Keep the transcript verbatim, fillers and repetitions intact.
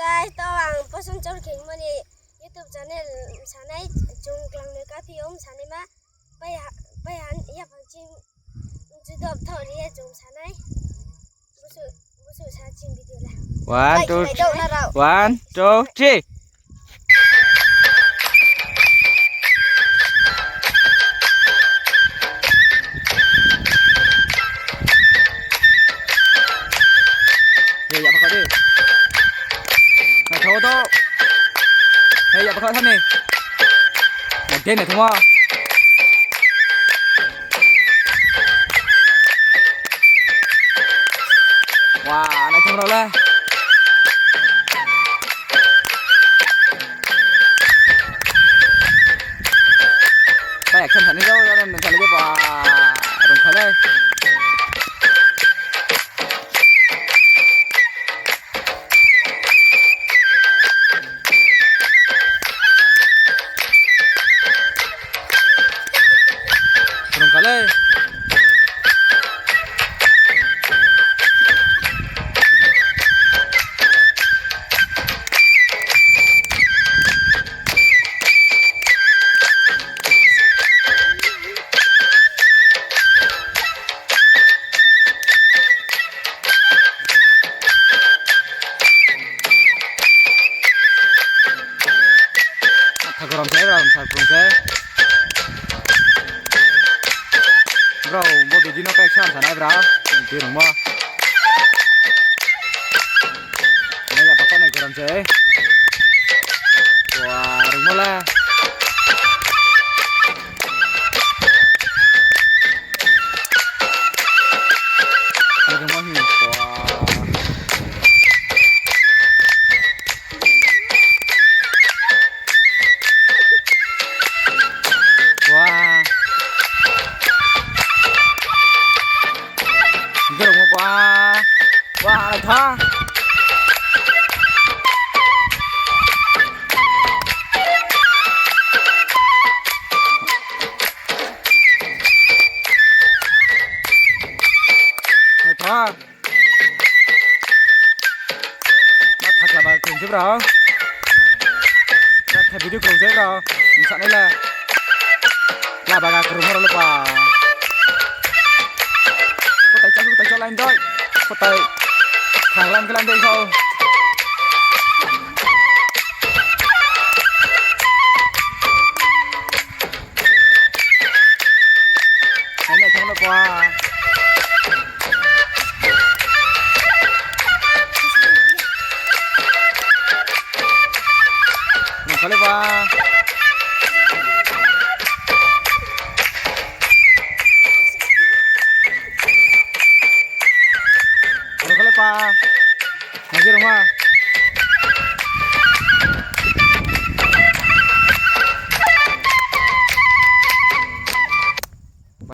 Guys, to ang Poson Chorkhingmo ni YouTube channel sanai, chung klangnoi kaphi yo sanaima, pai ha, pai han yaphang ching judo bthao ri ye chung sanai. Busu, busu sa ching video la. One, two, three. One, two, three. Hei, yaba kha di. Naithao do. Hei, yaba kha thani. Naithao, naithao ma. Wa, naithao rao le. Pai action thani rao, rao nang kha le ba, rung kha le. Rung kha le. Thagoram se, ram sa krung se. Bro, bo video no pek sam sanai bra. Di rungmo. Nai ya bapa nai goram se. Wa, rungmo la. Nai rungmo hi, wa. Wa. Gerung mo ba. Wa, ala tha. Ala tha. Ma thakla ba krung se bro. Ma tha video krung se bro. Nsa nai la. La ba ga krung mo rao le pa. Kotai chak, kotai chak line doi. Kotai. Thang lam ke lam doi kau. Nai nai thang lo pa. Nung kha le ba. Nung kha le pa. Nai je rung ma.